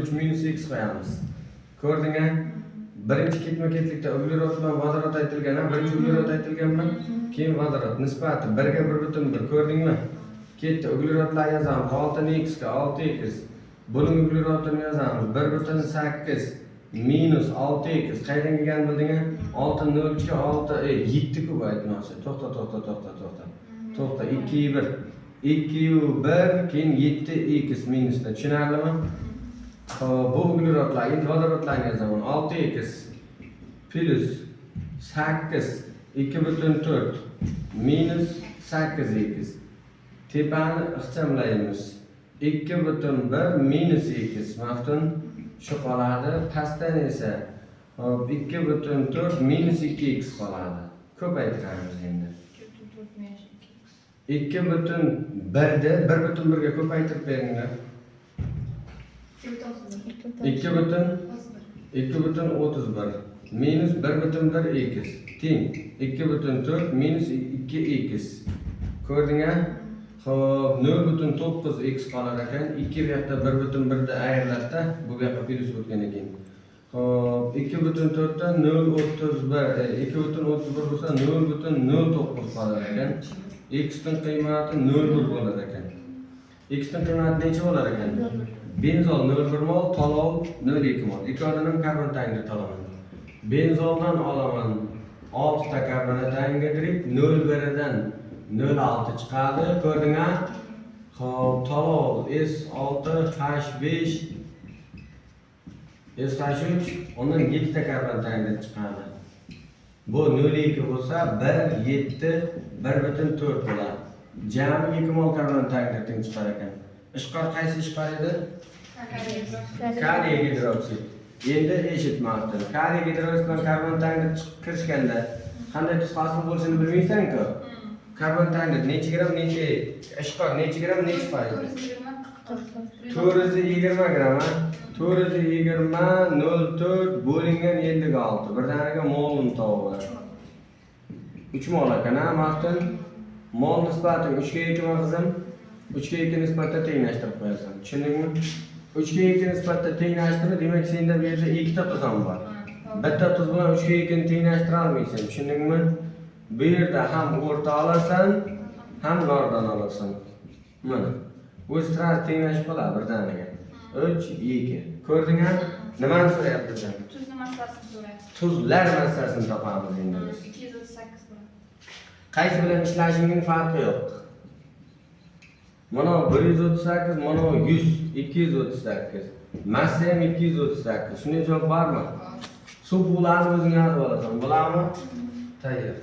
3 minus x qo'yamiz. Ko'rding a? Birinchi ketma-ketlikda uglerod bilan vodorod aytilgan, a? Birinchi uglerod aytilganmi? Keyin vodorod nisbati 1 ga 1,1, ko'rdingmi? Ketdi, uglerodlar yozamiz. 6 x ga 6x. Buning uglerodini yozamiz. 1,8 minus 6x. Qayerdan kelganini bilding a? 6 0 3 ga 6, 7 ku bu aytmoqchi. To'xta, to'xta, to'xta, to'xta. To'xta, 2 1. 2 1, keyin 7 x minusda. Tushunarlimi? Xo'p, bu uglerodlar, endi vodorodlarni yozaman. 6x plus 8 2,4 minus 8x. Tepani ixchamlaymiz. 2,1 minus x maftun shu qoladi. Pastdan esa hop 2,4 minus 2x qoladi. Ko'paytiramiz endi. 2,4 minus 2x. 2,1 ni 1,1 ga ko'paytirib beringlar. 2,31. 2 butun 2,31 minus 1,1 x teng 2,4 minus 2x. Ko'rding a? Xo'p, 0,9 x qolar ekan. 2 bu yoqda 1,1 da ayriladi-da, bu yoqqa plyus o'tgandan keyin. Xo'p, 2,4 dan 0,31, 2,31 bo'lsa 0,09 qolar ekan. X ning qiymati 0,1 bo'lar ekan. X ning qiymati necha bo'lar ekan? Benzol 0,1 mol, tolol 0,2 mol. Ikkovidan ham karbon angidrid olaman. Benzoldan olaman 6 ta karbon angidrid, 0,1 dan 0,6 chiqadi. Ko'rding a? Xo'p, tolol S6 H5 SH3, undan 7 ta karbon angidrid chiqadi. Bu 0,2 bo'lsa 1 7 1,4 bo'ladi. Jami 2 mol karbon angidriding chiqar ekan. Ishqor qaysi ishqor edi? Kaliy gidroksid. Endi eshit, Martin. Kaliy gidroksid bilan karbon angidrid chiqib kirishganda qanday tus hosil bo'lishini bilmaysan-ku. Karbon angidrid necha gram, necha ishqor necha gram, necha foiz? 420 gram, ha? 420 0,4 bo'lingan 56. Birdaniga molini topadi. 3 mol ekan, ha, Martin? Mol nisbati 3 ga 2 mi, qizim? 3 ga 2 nisbatda tenglashtirib qo'yasan. Tushundingmi? 3 ga 2 nisbatda tenglashtirib, demak, senda bu yerda ikkita tuz ham bor. Bitta tuz bilan 3 ga 2 ni tenglashtira olmaysan, tushundingmi? Bu yerda ham o'rta olasan, ham nordan olasan. Mana. O'zi сразу tenglashib qoladi birdaniga. 3 2. Ko'rdingmi? Nimani so'rayapti bizdan? Tuzni massasini so'rayapti. Tuzlar massasini topamiz endi biz. 238 bo'ladi. Qaysi bilan ishlashingning farqi yo'q. Mana 138, mana 100, 238. Massa ham 238. Shunday javob bormi? Suv bularni o'zing yozib olasan. Bo'ladimi? Tayyor.